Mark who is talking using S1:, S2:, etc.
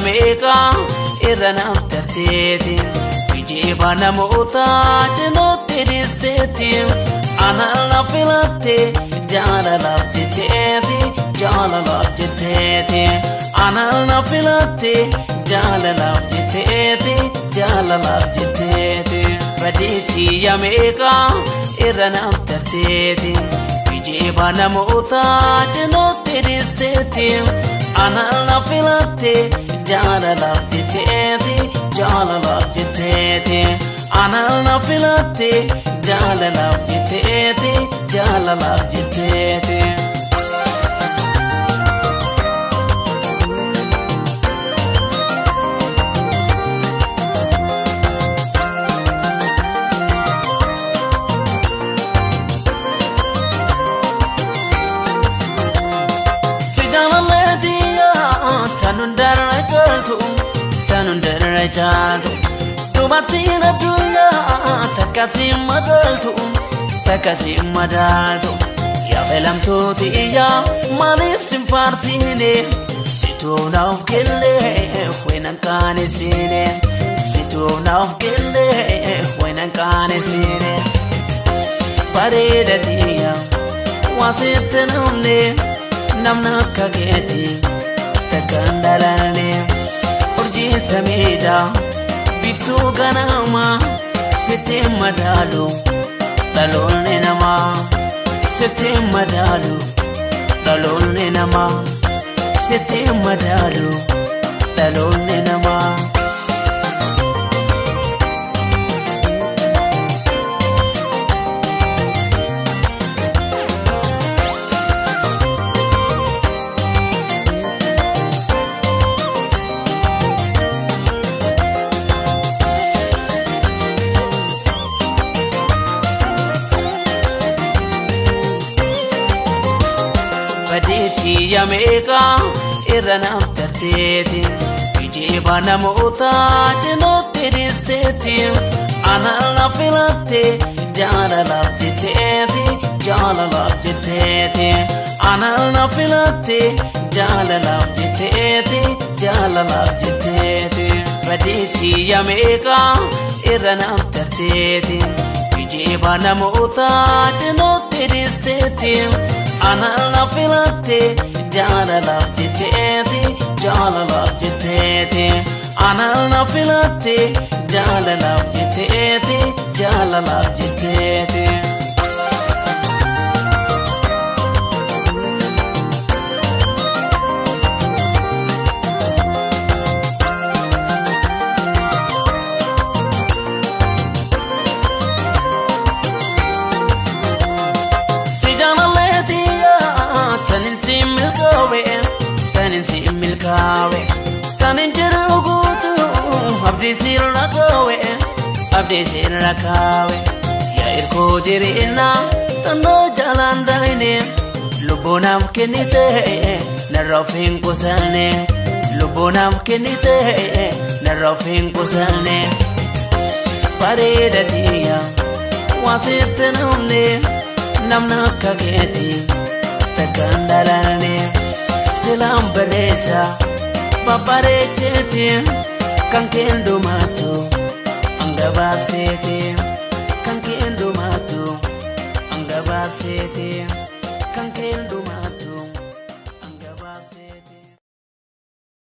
S1: meeqa irra naaf tarteeti Kijiba namoota cinatti dhiisteeti Anaan na filatte jaalalaaf jetteeti jaalalaaf jetteeti Anaan na filatte jaalalaaf jetteeti jaalalaaf jetteeti Badeetti meeqa irra naaf tarteeti Kijiba namoota cinatti dhiisteeti Anaan na filatte jaalalaaf jetteeti jaalalaaf jetteeti Anaan na filatte jaalalaaf jetteeti jaalalaaf jetteeti. Si jaalalleetiyaa tanun darra caaltu tanun darra caaltu Dubartiin addunyaa takka si madaaltu takka si madaaltu Yaa filamtuuti iyyaa maaliif sin faarsine Situu naaf kenne waynan qaanesine Situu naaf kenne waynan qaanesine Bareeda tiyyaa waan sitti namne namna akka keeti takkaan dhalanne Urjiin samiidhaa biiftuu ganamaa sitti madaalu dhaloonni namaa sitti madaalu dhaloonni namaa sitti madaalu dhaloonni namaa. Badeetti meeqa irra naaf tarteeti Kijiba namoota cinatti dhiisteeti Anaan na filatte jaalalaaf jetteeti jaalalaaf jetteeti Anaan na filatte jaalalaaf jetteeti jaalalaaf jetteeti Badeetti meeqa irra naaf tarteeti Kijiba namoota cinatti dhiisteeti Anaan na filatte jaalalaaf jetteeti jaalalaaf jetteeti Anaan na filatte jaalalaaf jetteeti jaalalaaf jetteeti. Si jaalalleetiyaa tanin si milkaawe tanin si milkaawe tanin jiru guutuu abdii sirra kaawe abdii sirra kaawe Yaa irkoo jireenyaa tannoo jalaan daayine lubbuu naaf kennite narra of hin qusanne lubbuu naaf kennite narra of hin qusanne Bareeda tiyyaa waan sitti namne namna akka keeti takkaan dhalanne Silaan barreessa babbareecheeti kan kendumaatu hangabaabseeti kan kendumaatu hangabaabseeti kan kendumaatu.